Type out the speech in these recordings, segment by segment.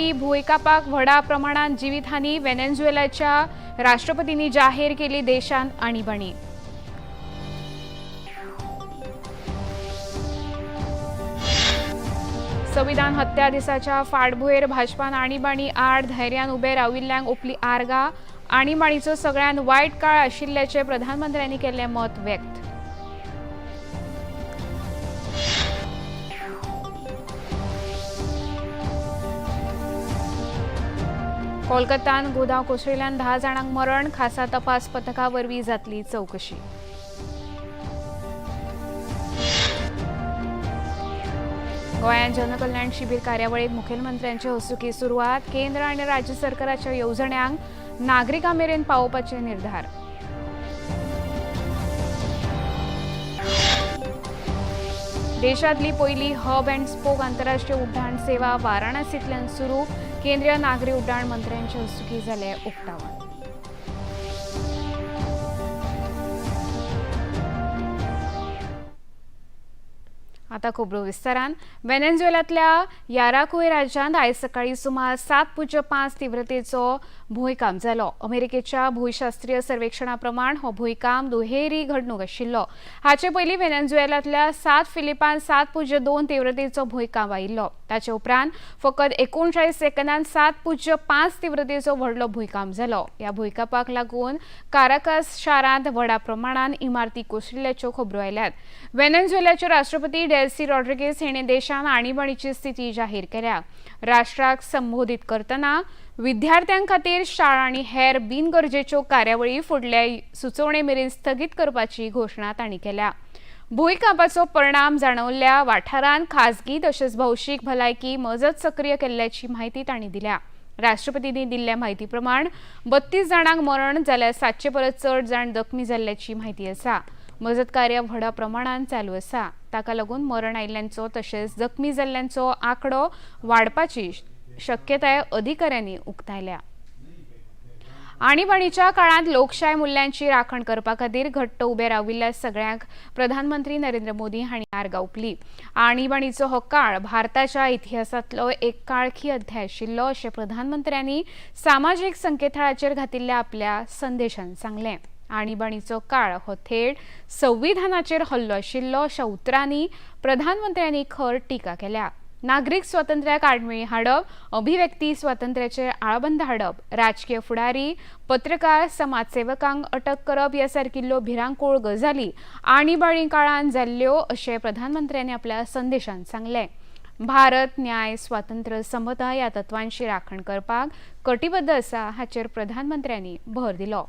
जावपी भुंयकांपाक व्हडा प्रमाणात जिवीतहानी. व्हेनेझुएलाच्या राष्ट्रपतींनी जाहीर केली देशांत आणीबाणी. संविधान हत्या दिसाच्या फाटभुंयेर भाजपान आणीबाणी आड धैर्यान उबे राविल्ल्यांक ओपली आर्गां. आणीबाणीचो सगळ्यांत वायट काळ आशिल्ल्याचें प्रधानमंत्र्यांनी केल्लें मत व्यक्त. कोलकातान गोदांव कोसळिल्ल्यान 10 जाणांक मरण. खासा तपास पथका वरवीं जातली चवकशी. गोंयांत जनकल्याण शिबीर कार्यावळीक मुखेलमंत्र्यांचे हस्तुकीं सुरवात. केंद्र आनी राज्य सरकाराच्या येवजण्यांक नागरिकां मेरेन पावोवपाचे निर्धार. देशांतली पयली हब अँड स्पोक आंतरराष्ट्रीय उड्डाण सेवा वाराणसींतल्यान सुरू. केंद्रीय नागरी उड्डाण मंत्र्यांचे हस्तुकीं जालें उक्तावण. आता खबरो विस्तारान. व्हेनेझुएलांतल्या याराकुय राज्यांत आयज सकाळीं सुमार 7.5 तीव्रतेचो भूंयकांप जालो. अमेरिकेच्या भूंयशास्त्रीय सर्वेक्षणा प्रमाण हो भूंयकांप दुहेरी घडणूक आशिल्लो. हाचे पयलीं व्हेनेझुएलांतल्या 7 फिलिपान 7.2 तीव्रतेचो भूंयकांप आयिल्लो. ताचे उपरांत फकत 39 सेकंदान 7.5 तीव्रतेचो व्हडलो भूंयकांप जालो. ह्या भूंयकांपाक लागून काराकास शारांत व्हडा प्रमाणान इमारती कोसळिल्ल्याच्यो खबरो आयल्यात. व्हेनेझुएलाचे राष्ट्रपती डेल्सी रॉड्रिगेज हिणे देशांत आणीबाणीची स्थिती जाहीर केल्या. राष्ट्राक संबोधीत करतना विद्यार्थ्यां खातीर शाळा आनी हेर बिनगरजेच्यो कार्यावळी फुडल्या सुचोवणे मेरेन स्थगीत करपाची घोशणा तांणी केल्या. भूंयकांपाचो परिणाम जाणवल्ल्या वाठारांत खासगी तशेंच भौशीक भलायकी मजत सक्रीय केल्ल्याची म्हायती तांणी दिल्या. राष्ट्रपतींनी दिल्ल्या म्हायती प्रमाण 32 जाणांक मरण जाल्यार 700 परस चड जाण जखमी जाल्ल्याची म्हायती आसा. मजत कार्य व्हडा प्रमाणात चालू आसा. ताका लागून मरण आयिल्ल्यांचो तशेंच जखमी जाल्ल्यांचो आंकडो वाडपाची शक्यताय अधिकाऱ्यांनी उक्तायल्या. आणीबाणीच्या काळांत लोकशाय मुल्यांची राखण करपा खातीर घट्ट उबे राविल्ल्या सगळ्यांक प्रधानमंत्री नरेंद्र मोदी हांणी आर्गां ओंपली. आणीबाणीचो हो काळ भारताच्या इतिहासांतलो एक काळखी अध्याय आशिल्लो अशें प्रधानमंत्र्यांनी सामाजीक संकेतथळाचेर घातिल्ल्या आपल्या संदेशान सांगलें. आणीबाणीचो काळ हो थेट संविधानाचेर हल्लो आशिल्लो अशा उतरांनी प्रधानमंत्र्यांनी खर टिका केल्या. नागरीक स्वातंत्र्याक आडमेळी हाडप, अभिव्यक्ती स्वातंत्र्याचेर आळबंद हाडप, राजकीय फुडारी, पत्रकार, समाजसेवकांक अटक करप ह्या सारकिल्ल्यो भिरांकूळ गजाली आणीबाणी काळांत जाल्ल्यो अशें प्रधानमंत्र्यांनी आपल्या संदेशांत सांगलें. भारत न्याय, स्वातंत्र्य, समता ह्या तत्वांची राखण करपाक कटिबद्ध आसा हाचेर प्रधानमंत्र्यांनी भर दिलो.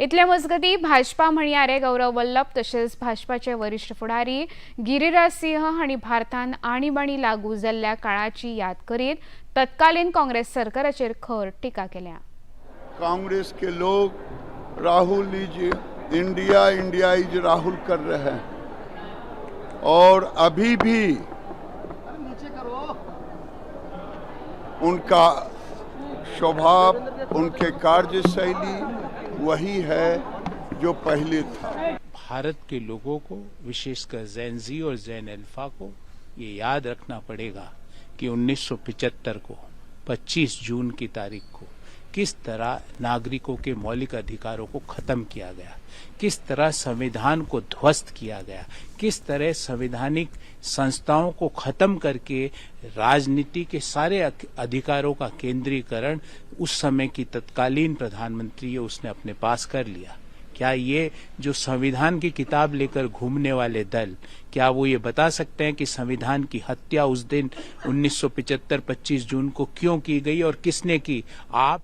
इतले मजगतीं भाजपा म्हणयारे गौरव वल्लभ तशेंच भाजपाचे वरिश्ठ फुडारी गिरिराज सिंह हांणी भारतान आणीबाणी लागू जाल्ल्या काळाची याद करीत तत्कालीन काँग्रेस सरकाराचेर खर टिका केल्या. Congress K log "Rahul is India, India is Rahul" कर रहे हैं और अभी भी उनका स्वभाव, उनके कार्यशैली वही है जो पहले था. भारत के लोगों को, विशेषकर जेन जी और जेन अल्फा को ये याद रखना पड़ेगा कि 1975 को 25 जून की तारीख को किस तरह नागरिकों के मौलिक अधिकारों को खत्म किया गया, किस तरह संविधान को ध्वस्त किया गया, किस तरह संवैधानिक संस्थाओं को खत्म करके राजनीति के सारे अधिकारों का केंद्रीकरण उस समय की तत्कालीन प्रधानमंत्री उसने अपने पास कर लिया. क्या ये जो संविधान की किताब लेकर घूमने वाले दल, क्या वो ये बता सकते हैं कि संविधान की हत्या उस दिन 1975 25 जून को क्यों की गई और किसने की? आप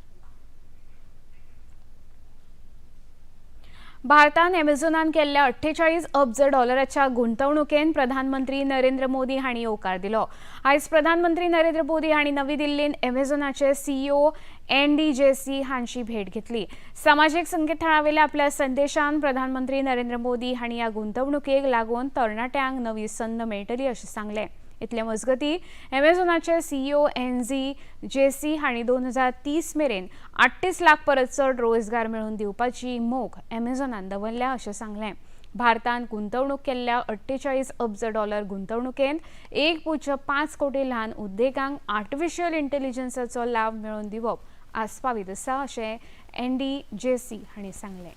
भारतान एमेझॉनान केल्ल्या 48 अब्ज डॉलराच्या गुंतवणुकेन प्रधानमंत्री नरेंद्र मोदी हांणी येवकार दिलो. आयज प्रधानमंत्री नरेंद्र मोदी हांणी नवी दिल्लींत एमेझॉनाचे सीईओ एंडी जेसी हांची भेट घेतली. समाजीक संकेतथळावेल्या आपल्या संदेशान प्रधानमंत्री नरेंद्र मोदी हांणी ह्या गुंतवणुकेक लागून तरणाट्यांक नवी संद मेळटली अशें सांगलें. इतले मजगतीं एमेझॉनाचे सीईओ एनझी जेसी हांणी 2030 मेरेन 38 लाख परस चड रोजगार मेळोवन दिवपाची मोख एमेझॉनान दवरल्या अशें सांगलें. भारतांत गुंतवणूक केल्ल्या 48 अब्ज डॉलर गुंतवणुकेंत 1.5 कोटी ल्हान उद्देगांक आर्टिफिशियल इंटेलिजन्साचो लाव मेळोवन दिवप आस्पावीत आसा अशें एनडीजेसी हांणी सांगलें.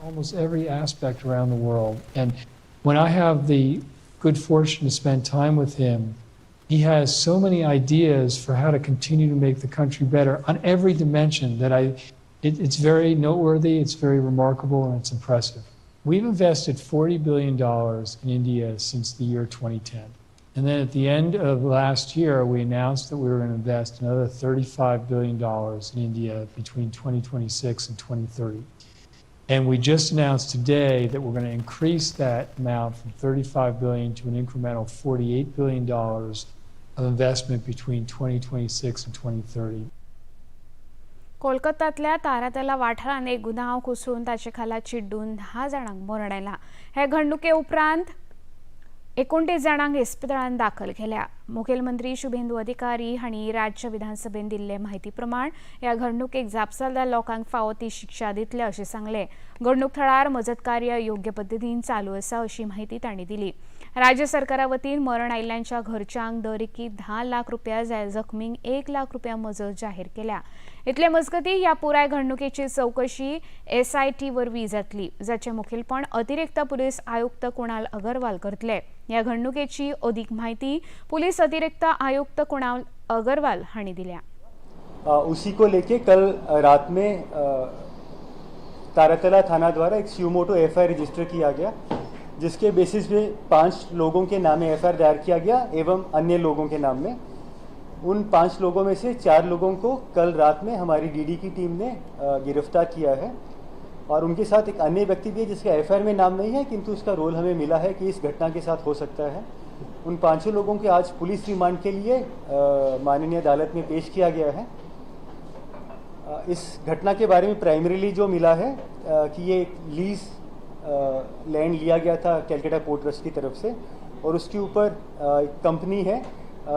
Almost every aspect around the world. And when I have the good fortune to spend time with him, he has so many ideas for how to continue to make the country better on every dimension that it's very noteworthy, it's very remarkable, and it's impressive. We've invested $40 billion in India since the year 2010. And then at the end of last year, we announced that we were going to invest another $35 billion in India between 2026 and 2030. And we just announced today that we're going to increase that amount from $35 billion to an incremental $48 billion of investment between 2026 and 2030. कोलकातातल्या Taratala वाठारांत एक गुन्यांव कोसळून ताचे खाला चिड्डून 10 जाणांक मरण आयलां. हे घडणुके उपरांत 29 जाणांक इस्पितळांत दाखल केल्या. मुखेलमंत्री शुभेंदू अधिकारी हांणी राज्य विधानसभेन दिल्ले म्हायती प्रमाण ह्या घडणुकेक जापसालदार लोकांक फावो ती शिक्षा दितले अशें सांगलें. घडणूक थळार मजत कार्य योग्य पद्दतीन चालू आसा अशी म्हायती तांणी दिली. राज्य सरकारा वतीन मरण आयिल्ल्यांच्या घरच्यांक दर एकी 10 लाख रुपया जाल्यार जखमींक 1 लाख रुपया मजत जाहीर केल्या. इतले मजगतीं ह्या पुराय घडणुकेची चवकशी एसआयटी वरवीं जातली, जाचें मुखेलपण अतिरिक्त पुलीस आयुक्त कुणाल अगरवाल करतले. ह्या घडणुकेची अधिक म्हायती पुलीस अतिरिक्त आयुक्त कुणाल अगरवाल हांणी दिल्या. उसी को लेके कल रात में तारातला थाना द्वारा एक सुमोटो एफआईआर रजिस्टर किया गया, जिसके बेसिस पे 5 लोगों के नाम में एफआईआर दायर किया गया एवं अन्य लोगों के नाम में। उन 5 लोगों में से 4 लोगों को कल रात में हमारी डीडी की टीम ने गिरफ्तार किया है और उनके साथ एक अन्य व्यक्ति भी है जिसका एफआईआर में नाम नहीं है, किंतु उसका रोल हमें मिला है कि इस घटना के साथ हो सकता है। उन 5 लोगों के आज पुलिस रिमांड के लिए माननीय अदालत में पेश किया गया है। इस घटना के बारे में प्राइमरीली जो मिला है कि ये एक लीज लैंड लिया गया था कैलकाटा पोर्ट ट्रस्ट की तरफ से और उसके ऊपर एक कंपनी है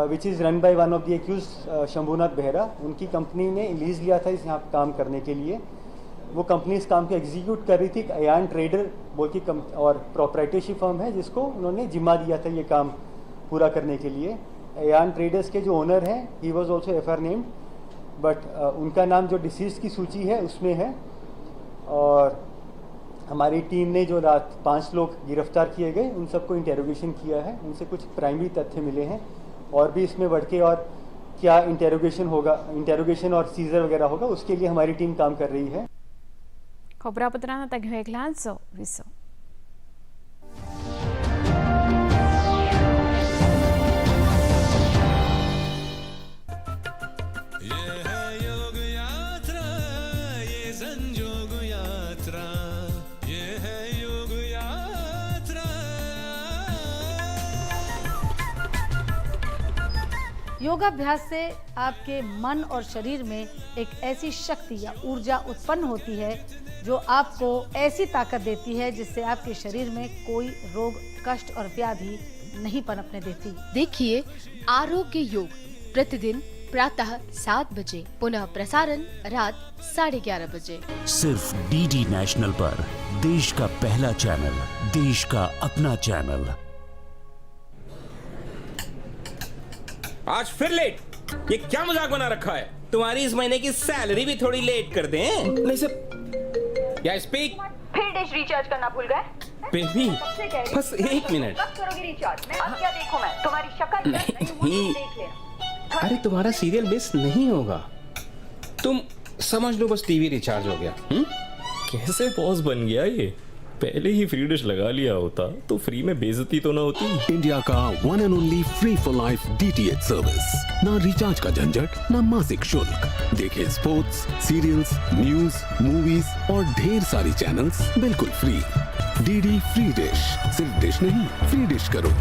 which is run by one of the accused Shambhunath Behera. उनकी कंपनी ने लीज लिया था इस यहाँ काम करने के लिए। वो कंपनी इस काम को एग्जीक्यूट कर रही थी। एक अयान ट्रेडर बोल की और प्रोपराइटरशिप फर्म है जिसको उन्होंने जिम्मा दिया था ये काम पूरा करने के लिए। अयान ट्रेडर्स के जो ओनर हैं, he was also FIR named, but उनका नाम जो डिसीज की सूची है उसमें है। और हमारी टीम ने जो रात 5 लोग गिरफ्तार किए गए उन सबको इंटेरोगेशन किया है, उनसे कुछ प्राइमरी तथ्य मिले हैं और भी इसमें बढ़ के और क्या इंटेरोगेशन होगा, इंटेरोगेशन और सीजर वगैरह होगा, उसके लिए हमारी टीम काम कर रही है। खबरापत्रांत आतां घेवया एक ल्हानसो विसव. ये है योग यात्रा, ये संजोग यात्रा, ये है योग यात्रा। योगाभ्यास से आपके मन और शरीर में एक ऐसी शक्ति या ऊर्जा उत्पन्न होती है जो आपको ऐसी ताकत देती है जिससे आपके शरीर में कोई रोग, कष्ट और व्याधि नहीं पनपने देती। देखिए आरोग्य योग प्रतिदिन प्रातः 7 बजे, पुनः प्रसारण रात 11:30 बजे। सिर्फ डीडी नेशनल पर देश का पहला चैनल, देश का अपना चैनल। आज फिर लेट, ये क्या मजाक बना रखा है? तुम्हारी इस महीने की सैलरी भी थोड़ी लेट कर दें। नहीं सर, या स्पीक। फिर डिश रिचार्ज करना भूल गए? बेबी, कब से कह रही बस हूँ। एक मिनट। कब करोगे रिचार्ज? मैं अब क्या देखूं, मैं तुम्हारी शक्ल नहीं। नहीं देख लेना। अरे तुम्हारा सीरियल मिस नहीं होगा, तुम समझ लो बस टीवी रिचार्ज हो गया। हुँ? कैसे बॉस बन गया ये? पहले ही फ्री डिश लगा लिया होता तो फ्री में बेइज्जती तो ना होती। इंडिया का one and only free for life DTH service. ना रिचार्ज का झंझट, ना मासिक शुल्क। देखें स्पोर्ट्स, सीरियल्स, न्यूज, मूवीज और ढेर सारी चैनल्स बिल्कुल फ्री। डीडी फ्री डिश, सिर्फ डिश नहीं, फ्री डिश करो।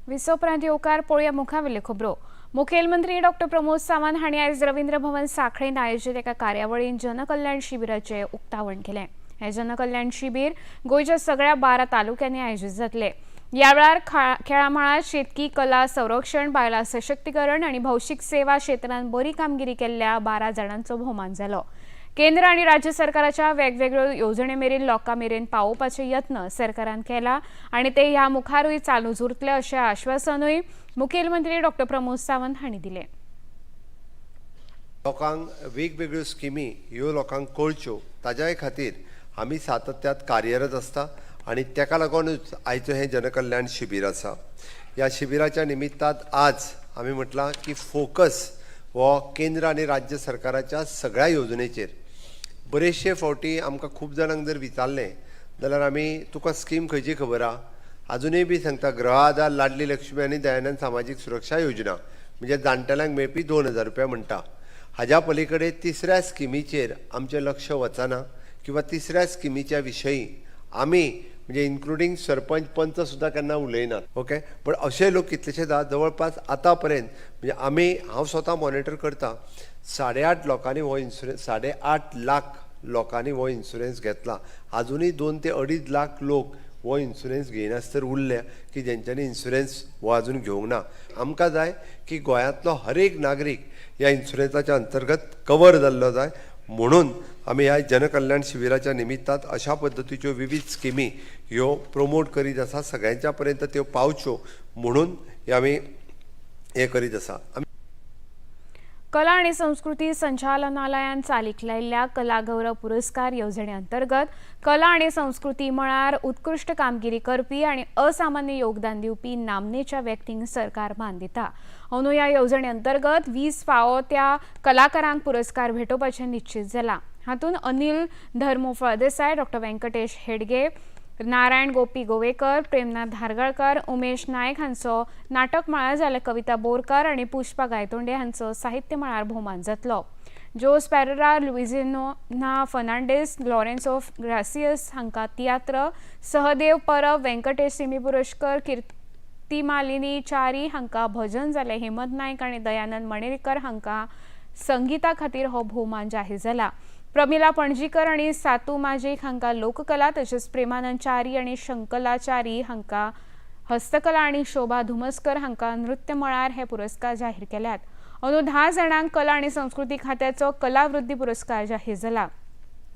विसव उपरांत येवकार. पळोवया मुखावेल्यो खबरो. मुखेलमंत्री डॉक्टर प्रमोद सावंत हांणी आयज रवींद्र भवन सांखळेंत आयोजीत एका कार्यावळींत जनकल्याण शिबिराचें उक्तावण केलें. हें जनकल्याण शिबीर गोंयच्या सगळ्या 12 तालुक्यांनी आयोजीत जातले. ह्या वेळार खेळां मळार शेतकी, कला, संरक्षण, बायलां सशक्तीकरण आनी भौशीक सेवा क्षेत्रांत बरी कामगिरी केल्ल्या 12 जाणांचो भोवमान जालो. केंद्र आनी राज्य सरकाराच्या वेगवेगळ्यो येवजणे मेरेन लोकां मेरेन पावोवपाचे यत्न सरकारान केला आनी ते ह्या मुखारूय चालूच उरतले अशें आश्वासनूय मुखेलमंत्री डॉक्टर प्रमोद सावंत हांणी दिलें. लोकांक वेगवेगळ्यो स्किमी ह्यो लोकांक कळच्यो ताज्याय खातीर आमी सातत्यात कार्यरत आसता आनी तेका लागूनच आयचो हें जनकल्याण शिबीर आसा. ह्या शिबिराच्या निमित्तान आज आमी म्हटलां की फोकस हो केंद्र आनी राज्य सरकाराच्या सगळ्या येवजणेचेर. बरेचशे फावटी आमकां खूब जाणांक जर विचारलें जाल्यार आमी तुका स्कीम खंयची खबर आहा, आजुनूय बी सांगता गृह आधार, लाडली लक्ष्मी आनी दयानंद सामाजीक सुरक्षा योजना म्हणजे जाणटेल्यांक मेळपी 2000 रुपया म्हणटा. हाज्या पलीकडे तिसऱ्या स्किमीचेर आमचें लक्ष वचना किंवा तिसऱ्या स्किमीच्या विशयी आमी म्हणजे इन्क्लुडींग सरपंच पंच सुद्दां केन्ना उलयनात. ओके, पण अशे लोक कितलेशेच आहा जवळपास आतां पर्यंत म्हणजे आमी हांव स्वता मॉनिटर करता 8.5 लोकांनी हो इन्शुरन्स, 8.5 लाख लोकांनी हो इन्शुरन्स घेतला. आजुनूय 2 ते 2.5 लाख लोक हो इन्शुरन्स घेयनासतर उरले की जेंच्यांनी इन्शुरन्स हो आजून घेवंक ना. आमकां जाय की गोंयांतलो हर एक नागरीक ह्या इन्शुरन्साच्या अंतर्गत कवर जाल्लो जाय, म्हणून आमी ह्या जनकल्याण शिबिराच्या निमित्तान अशा पद्दतीच्यो विविध स्किमी ह्यो प्रमोट करीत आसा, सगळ्यांच्या पर्यंत त्यो पावच्यो म्हणून हे आमी हें करीत आसा. कला आणि संस्कृती संचालनालयान चालीक लायिल्ल्या कला गौरव पुरस्कार येवजणे अंतर्गत कला आणि संस्कृती मळार उत्कृश्ट कामगिरी करपी आणि असामान्य योगदान दिवपी नामनेच्या व्यक्तींक सरकार मान दिता. अंदू ह्या येवजणे अंतर्गत 20 फावो त्या कलाकारांक पुरस्कार भेटोवपाचें निश्चित जाला. हातूंत अनिल धर्मो फळदेसाय, डॉक्टर व्यंकटेश हेडगे, नारायण गोपी गोवेकर, प्रेमनाथ धारगळकर, उमेश नायक हांचो नाटक मळार जाल्यार कविता बोरकर आनी पुष्पा गायतोंडे हांचो साहित्य मळार भोवमान जातलो. जोस पेरेरा, लुइझिन्हो फर्नांडीस, लॉरेन्सो ग्रासियस हांकां तियात्र, सहदेव परब, व्यंकटेश सिमी पुरस्कार, कीर्तिमालिनी च्यारी हांकां भजन जाल्यार हेमंत नायक आनी दयानंद मणेरकर हांकां संगीता खातीर हो भोवमान जाहीर जाला. प्रमिला पणजीकर आनी सातू माजीक हांकां लोककला तशेंच प्रेमानंद च्यारी आनी शंकलाचारी हांकां हस्तकला आनी शोभा धुमसकर हांकां नृत्य मळार हे पुरस्कार जाहीर केल्यात. अंदू 10 जाणांक कला आनी संस्कृती खात्याचो कलावृद्धी पुरस्कार जाहीर जाला.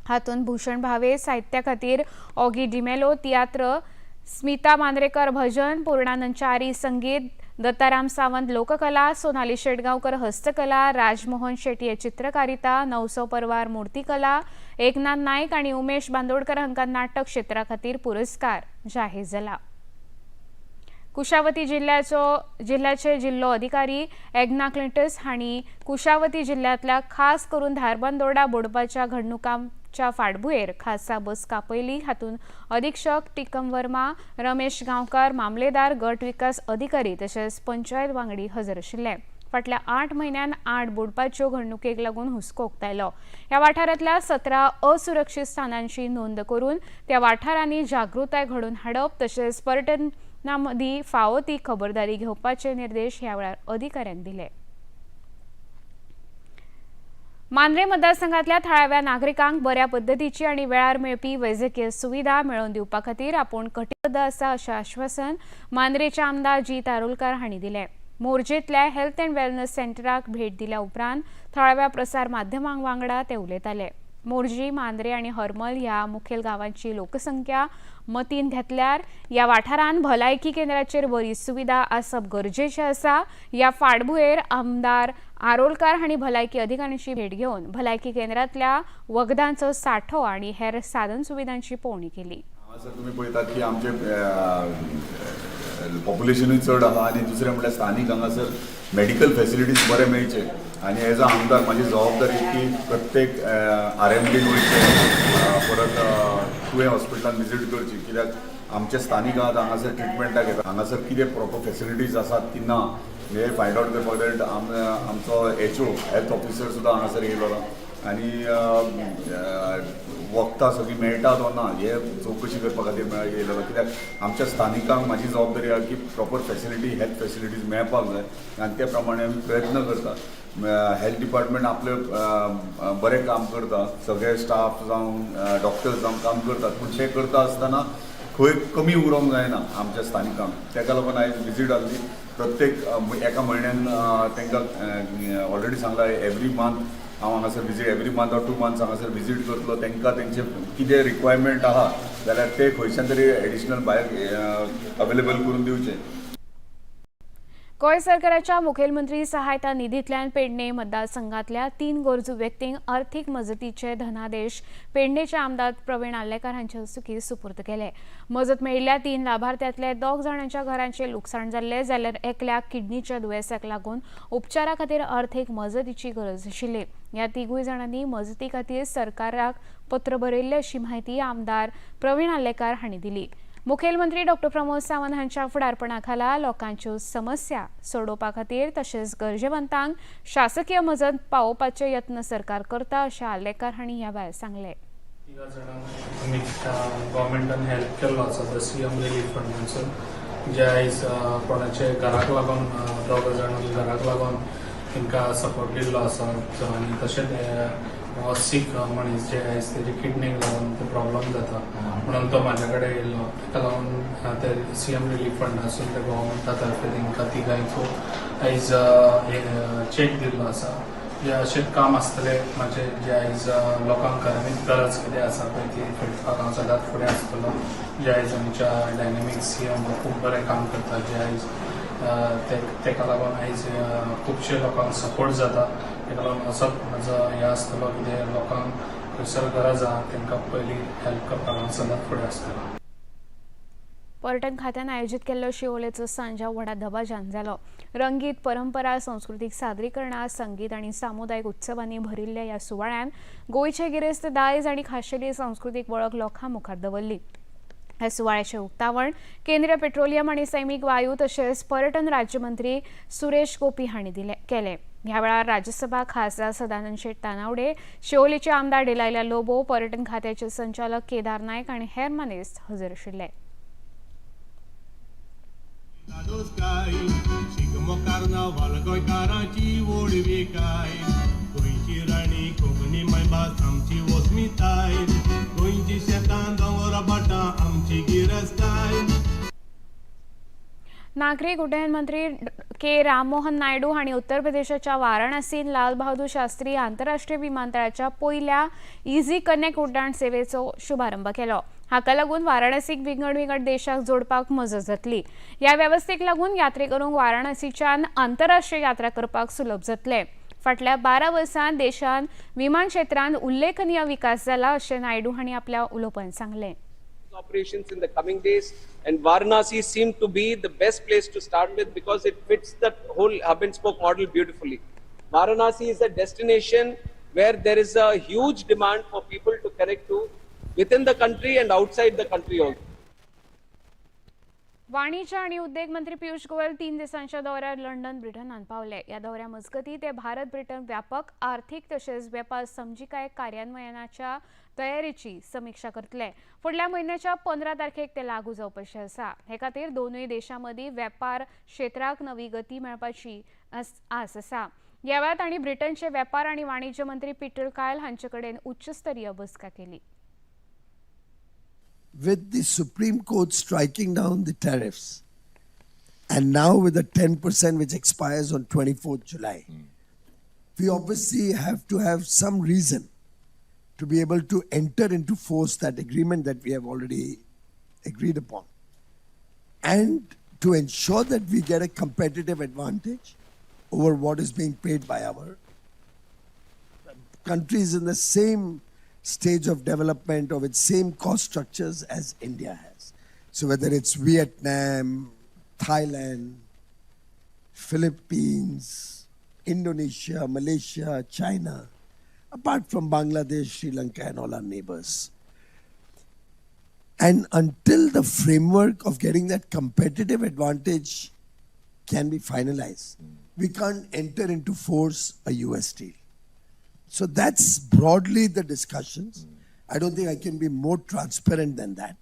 हातूंत भूषण भावे साहित्या खातीर, ऑगी डिमेलो तियात्र, स्मिता मांद्रेकर भजन, पूर्णानंद च्यारी संगीत, दत्ताराम सावंत लोककला, सोनाली शेटगांवकर हस्तकला, राजमोहन शेटये चित्रकारिता, नवसो परवार मूर्तिकला, एकनाथ नायक आनी उमेश बांदोडकर हांकां नाटक क्षेत्रा खातीर पुरस्कार जाहीर जाला. कुशावती जिल्ल्याचे जिल्लो अधिकारी एग्ना क्लिंटस हांणी कुशावती जिल्ल्यांतल्या खास करून धारबांदोडा बुडपाच्या घडणुकांच्या फाटभुंयेर खासा बसका पयली. हातूंत अधीक्षक टिकम वर्मा, रमेश गांवकार, मामलेदार, गट विकास अधिकारी तशेंच पंचायत वांगडी हजर आशिल्ले. फाटल्या 8 म्हयन्यांत 8 बुडपाच्यो घडणुकेक लागून हुस्को उक्तायलो. ह्या वाठारांतल्या 17 असुरक्षीत स्थानांची नोंद करून त्या वाठारांनी जागृताय घडोवन हाडप तशेंच पर्यटना मदीं फावो ती खबरदारी घेवपाचे निर्देश ह्या वेळार अधिकाऱ्यांक दिले. मांद्रे मतदारसंघातल्या थळाव्या नागरिकांक बऱ्या पद्दतीची आनी वेळार मेळपी वैजकीय सुविधा मेळोवन दिवपा खातीर आपूण कटिबद्ध आसा अशें आश्वासन मांद्रेचे आमदार जीत आरोलकार हांणी दिलें. मोरजेंतल्या हेल्थ अँड वेलनस सेंटराक भेट दिल्या उपरांत थळाव्या प्रसार माध्यमां वांगडा ते उलयताले. मोरजी, मांद्रे आनी हरमल ह्या मुखेल गांवांची लोकसंख्या मतीन घेतल्यार ह्या वाठारांत भलायकी केंद्राचेर बरी सुविधा आसप गरजेचें आसा. ह्या फाटभुंयेर आमदार आरोलकार हांणी भलायकी अधिकाऱ्यांची भेट घेवन भलायकी केंद्रांतल्या वखदांचो सांठो आनी हेर साधन सुविधांची पळोवणी केली. हांगासर तुमी पळयतात की आमचे पॉप्युलेशनूय चड आहा आनी दुसरें म्हणल्यार स्थानीक हांगासर मेडिकल फेसिलिटीज बरे मेळचे आनी एज अ आमदार म्हाजी जबाबदारी की प्रत्येक आर एम डीन वयचें, परत तुवें हॉस्पिटलान विजीट करची, कित्याक आमचे स्थानीक आहात हांगासर ट्रिटमेंटाक येता. हांगासर कितें प्रॉपर फेसिलिटीज आसात की ना हे फायंड आवट करपाक जाय. आमचो एच ओ, हेल्थ ऑफिसर सुद्दां हांगासर येयलो आनी वखदां सगळीं मेळटा तो ना हे चवकशी करपा खातीर येयलेलो, कित्याक आमच्या स्थानिकांक म्हाजी जबाबदारी आहा की प्रॉपर फॅसिलिटी, हेल्थ फेसिलिटीज मेळपाक जाय आनी ते प्रमाणे आमी प्रयत्न करता. हेल्थ डिपार्टमेंट आपलें बरें काम करता, सगळे स्टाफ जावं डॉक्टर्स जावं काम करतात, पूण ते करता आसतना खंय कमी उरोंक जायना आमच्या स्थानिकांक. ताका लागून आयज विजीट आहली. प्रत्येक एका म्हयन्यान तांकां ऑलरेडी सांगला, एवरी मंथ हांव हांगासर visit, every month or 2 months हांगासर विजीट करतलो. तांकां तेंचे कितें रिक्वायरमेंट आहा जाल्यार ते खंयच्यान तरी एडिशनल भायर अवेलेबल करून दिवचें. गोंय सरकाराच्या मुखेलमंत्री सहायता निधींतल्यान पेडणे मतदारसंघातल्या 3 गरजू व्यक्तींक अर्थीक मजतीचे धनादेश पेडणेचे आमदार प्रवीण आर्लेकार हांचे हस्तुकीं सुपूर्द केले. मजत मेळिल्ल्या 3 लाभार्थ्यांतले 2 जाणांच्या घरांचे लुकसाण जाल्लें, जाल्यार एकल्याक किडनीच्या दुयेंसाक लागून उपचारा खातीर अर्थीक मजतीची गरज आशिल्ली. ह्या 3 जाणांनी मजती खातीर सरकाराक पत्र बरयल्लें अशी म्हायती आमदार प्रवीण आर्लेकार हांणी दिली. मुखेलमंत्री डॉक्टर प्रमोद सावंत हांच्या फुडारपणा खाला लोकांच्यो समस्या सोडोवपा खातीर तशेंच गरजेवंतांक शासकीय मजत पावोवपाचे यत्न सरकार करता अशें आर्लेकार हांणी ह्या वेळार सांगलें. तिगा जाणांक आमी गव्हर्मेंटान हेल्प केल्लो आसा the CM relief फंडांसून, जे आयज कोणाचे घराक लागून 2 जाणांक घराक लागून तांकां सपोर्ट दिल्लो आसा. आनी तशेंच सीक मनीस जे आयज तेजे किडनीक लागून ते प्रॉब्लम जाता म्हणून तो म्हाज्या कडेन येयल्लो, ताका लागून ते सीएम रिलीफ फंडासून ते गव्हर्मेंटा तर्फे तांकां तिगांयचो आयज चॅक दिल्लो आसा. जे अशेंच काम आसतलें म्हाजें, जे आयज लोकांक खऱ्यांनीच गरज कितें आसा पळय ती फेडपाक हांव सदांच फुडें आसतलो. जे आयज आमच्या डायनेमीक सीएम खूब बरें काम करता, जे आयज तेका लागून आयज खुबशे लोकांक सपोर्ट जाता. ताका लागून असोच म्हाजो हें आसतलो कितें लोकांक खंयसर गरज आहा तांकां पयलीं हेल्प करपाक हांव सदांच फुडें आसतलो. पर्यटन खात्यान आयोजीत केल्लो शिवोलेचो सांजाव व्हडा दबाज्यान जालो. रंगीत परंपरा, संस्कृतीक सादरीकरणां, संगीत आनी सामुदायीक उत्सवांनी भरिल्ल्या ह्या सुवाळ्यान गोंयचे गिरेस्त दायज आनी खाशेली संस्कृतीक वळख लोकां मुखार दवरली. ह्या सुवाळ्याचें उक्तावण केंद्रीय पेट्रोलियम आनी सैमीक वायू तशेंच पर्यटन राज्यमंत्री सुरेश गोपी हांणी केलें. ह्या वेळार राज्यसभा खासदार सदानंद शेट तानावडे, शिवोलेचे आमदार डिलायला लोबो, पर्यटन खात्याचे संचालक केदार नायक आनी हेर मानेस्त हजर आशिल्ले. नागरीक उड्डयन मंत्री के राममोहन नायडू हांणी उत्तर प्रदेशाच्या वाराणसींत लाल बहादूर शास्त्री आंतरराष्ट्रीय विमानतळाच्या पयल्या इझी कनेक्ट उड्डाण सेवेचो शुभारंभ केलो. हाका लागून वाराणसीक विंगड विंगड देशाक जोडपाक मजत जातली. ह्या वेवस्थेक लागून यात्रेकरूंक वाराणसीच्यान आंतरराष्ट्रीय यात्रा करपाक सुलभ जातले. फाटल्या 12 वर्सांत देशांत विमान क्षेत्रांत उल्लेखनीय विकास जाला अशें नायडू हांणी आपल्या उलोवपांत सांगलें. Operations in the coming days, and Varanasi seemed to be the best place to start with because it fits that whole hub and spoke model beautifully. Varanasi is a destination where there is a huge demand for people to connect to within the country and outside the country also. वाणिज्य आणि उद्योग मंत्री पियुष गोयल 3 दिसांच्या दौऱ्यार London ब्रिटनांत पावले. ह्या दौऱ्या मजगतीं ते Bharat Britain व्यापक आर्थिक तशेंच वेपार समजिकाय कार्यान्वयनाच्या तयारीची समिक्षा करतले. फुडल्या म्हयन्याच्या 15 तारखेक ते लागू जावपाचे आसा. हे खातीर दोनूय देशां मदीं वेपार क्षेत्राक नवी गती मेळपाची आस आसा. ह्या वेळार तांणी ब्रिटनचे वेपार आनी वाणिज्य मंत्री पीटर कायल हांचे कडेन उच्चस्तरीय बसका केली. With the Supreme Court striking down the tariffs, and now with the 10% which expires on 24th July, we obviously have to have some reason to be able to enter into force that agreement that we have already agreed upon, and to ensure that we get a competitive advantage over what is being paid by our countries in the same stage of development or with same cost structures as India has. So whether it's Vietnam, Thailand, Philippines, Indonesia, Malaysia, China, apart from Bangladesh, Sri Lanka and all our neighbors. And until the framework of getting that competitive advantage can be finalized, we can't enter into force a US deal. So that's broadly the discussions. I don't think I can be more transparent than that.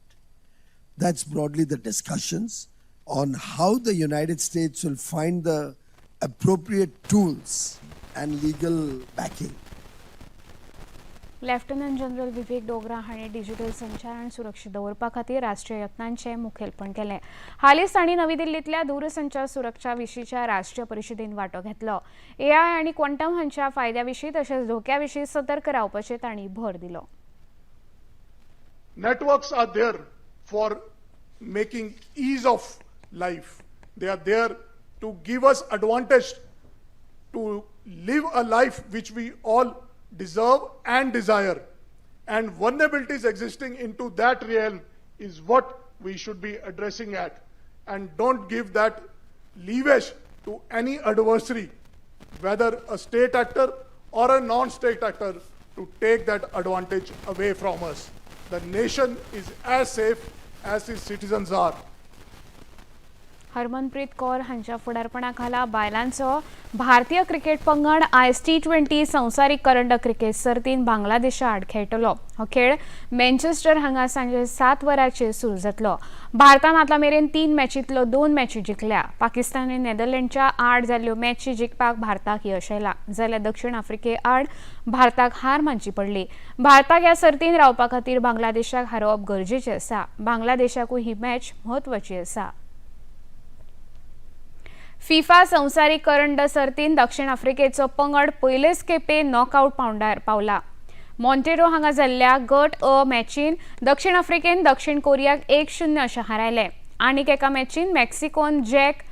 That's broadly the discussions on how the United States will find the appropriate tools and legal backing. Lieutenant general Vivek Dogra हांणी digital संचार आनी सुरक्षीत दवरपा खातीर राष्ट्रीय यत्नांचें मुखेलपण केलें. हालींच तांणी नवी दिल्लींतल्या दूरसंचार सुरक्षा विशींच्या राष्ट्रीय परिशदेंत वांटो घेतलो. एआय आनी क्वॉन्टम हांच्या फायद्या विशीं तशेंच धोक्या विशीं सतर्क रावपाचेर तांणी भर दिलो. Networks are there for making ease of life. They are there to give us advantage to live a life which we all deserve and desire, and vulnerabilities existing into that realm is what we should be addressing at, and don't give that leverage to any adversary, whether a state actor or a non-state actor, to take that advantage away from us. The nation is as safe as its citizens are. Harmanpreet Kaur हांच्या फुडारपणा खाला बायलांचो भारतीय cricket पंगड आयज T20 संवसारीक करंडक cricket सर्तीन बांगलादेशा आड खेळटलो. हो खेळ मँचेस्टर हांगा सांजे 7 वरांचेर सुरू जातलो. भारतान आतां मेरेन 3 मॅचींतल्यो 2 मॅची जिखल्या. पाकिस्तान आनी नेदरलँडच्या आड जाल्ल्यो मॅची जिखपाक भारताक यश आयलां, जाल्यार दक्षिण आफ्रिके आड भारताक हार मानची पडली. भारताक ह्या सर्तीन रावपा खातीर बांगलादेशाक हारोवप गरजेचें आसा. बांगलादेशाकूय ही मॅच म्हत्वाची आसा. फिफा संवसारीक करंड सर्तीन दक्षिण आफ्रिकेचो पंगड पयलेच खेपे नॉकआउट पावंड्यार पावला. मॉन्टेरो हांगा जाल्ल्या गट अ मॅचीन दक्षिण आफ्रिकेन दक्षिण कोरियाक 1-0 अशें हारायलें. आनीक एका मॅचीन मेक्सिकोन जॅक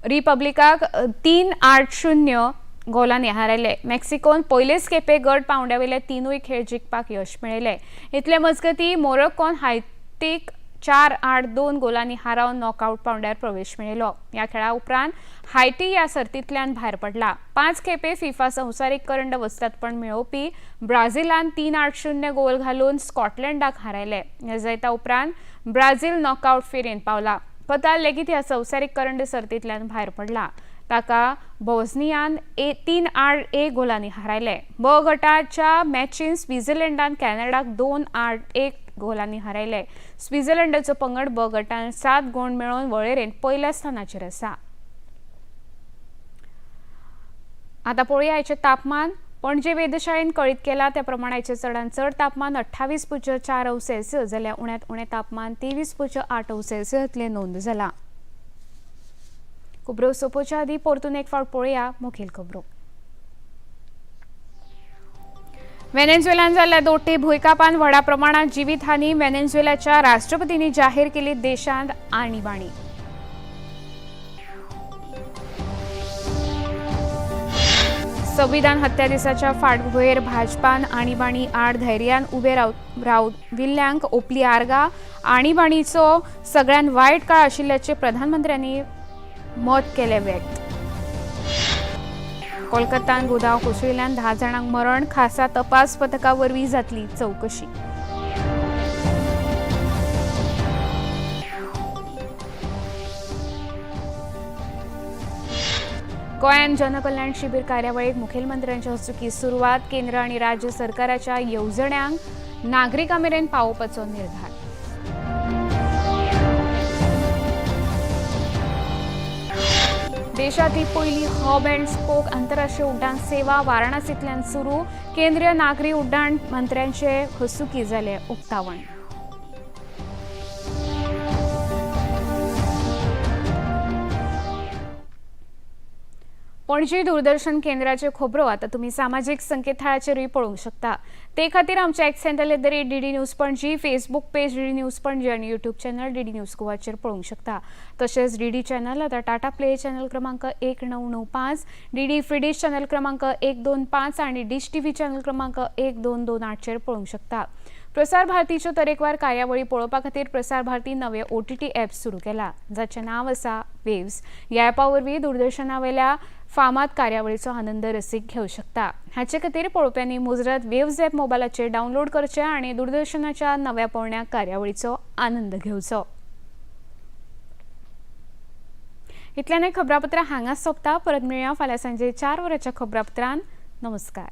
रिपब्लिकाक 3-8-0 गोलांनी हारायले. मेक्सिकोन पयलेच खेपे गट पावंड्यावेले 3 खेळ जिखपाक यश मेळयलें. इतले मजगतीं मोरोक्कोन हायतीक 4-8-2 गोलांनी हारावन नॉकआउट पावंड्यार प्रवेश मेळयलो. ह्या खेळा उपरांत हायटी ह्या सर्तींतल्यान भायर पडला. 5 खेपे फिफा संवसारीक करंड वस्तादपण मेळोवपी ब्राझिलान 3-8-0 गोल घालून स्कॉटलंडाक हारायले. ह्या जैता उपरांत ब्राझील नॉकआउट फेरयेंत पावला. कतार लेगीत ह्या संवसारीक करंड सर्तींतल्यान भायर पडला. ताका बोस्नियान 3-8-1 गोलांनी हारायले. ब गटाच्या मॅचीन स्वित्झर्लंडान कॅनडाक 2-8-1 गोलांनी हारायले. स्वित्झर्लंडाचो पंगड ब गटान 7 गुण मेळोवन वळेरेंत पयल्या स्थानाचेर आसा. आतां पळोवया आयचें तापमान. पणजे वेधशाळेन कळीत केला त्या प्रमाण आयचें चडांत चड तापमान 28.4 अंश सेल्सियस जाल्यार उण्यांत उणें तापमान 23.8 अंश सेल्सियस इतलें नोंद जालां. खबरो सोंपोवच्या आदीं परतून एक फावट पळोवया मुखेल खबरो. व्हेनेझुएलान जाल्ल्या दोट्टी भुंयकांपान व्हडा प्रमाणात जिवीतहानी. व्हेनेझुएलाच्या राष्ट्रपतींनी जाहीर केली देशांत आणीबाणी. संविधान हत्या दिसाच्या फाटभुंयेर भाजपान आणीबाणी आड धैर्यान उबे राविल्ल्यांक ओपली आर्गा. आणीबाणीचो सगळ्यांत वायट काळ आशिल्ल्याचें प्रधानमंत्र्यांनी मत केलें व्यक्त. कोलकातान गोदांव कोसळिल्ल्यान 10 जाणांक मरण. खासा तपास पथका वरवीं जातली चवकशी. गोंयांत जनकल्याण शिबीर कार्यावळीक मुखेलमंत्र्यांच्या हस्तुकीं सुरवात. केंद्र आनी राज्य सरकाराच्या येवजण्यांक नागरिकां मेरेन पावोवपाचो निर्धार. देशांतली पयली हब अँड स्पोक आंतरराष्ट्रीय उड्डाण सेवा वाराणसींतल्यान सुरू. केंद्रीय नागरी उड्डाण मंत्र्यांचे हस्तुकीं जालें उक्तावण. पणजी दूरदर्शन केंद्राच्यो खबरो आतां तुमी सामाजीक संकेतथळाचेरूय पळोवंक शकता. ते खातीर आमच्या X handle @DD News Panaji, Facebook page DD News Panaji आनी यूट्यूब चॅनल DD news गोवाचेर पळोवंक शकता. तशेंच DD channel आतां टाटा प्ले चॅनल क्रमांक 1995, DD free dish channel क्रमांक 125 आनी डिश टीव्ही चॅनल क्रमांक 1228चेर पळोवंक शकता. प्रसार भारतीच्यो तरेकवार कार्यावळी पळोवपा खातीर प्रसार भारती नवे OTT app सुरू केला, जाचें नांव आसा वेव्स. ह्या ॲपा वरवीं दूरदर्शनावेल्या फामाद कार्यावळीचो आनंद रसीक घेवं शकता. हाचे खातीर पळोवप्यांनी मुजरत वेव्स ॲप मोबायलाचेर डावनलोड करचें आनी दूरदर्शनाच्या नव्या पोरण्या कार्यावळीचो आनंद घेवचो. इतल्यान खबरापत्रां हांगाच सोंपता. परत मेळया फाल्यां सांजे 4 वरांच्या खबरापत्रान. नमस्कार.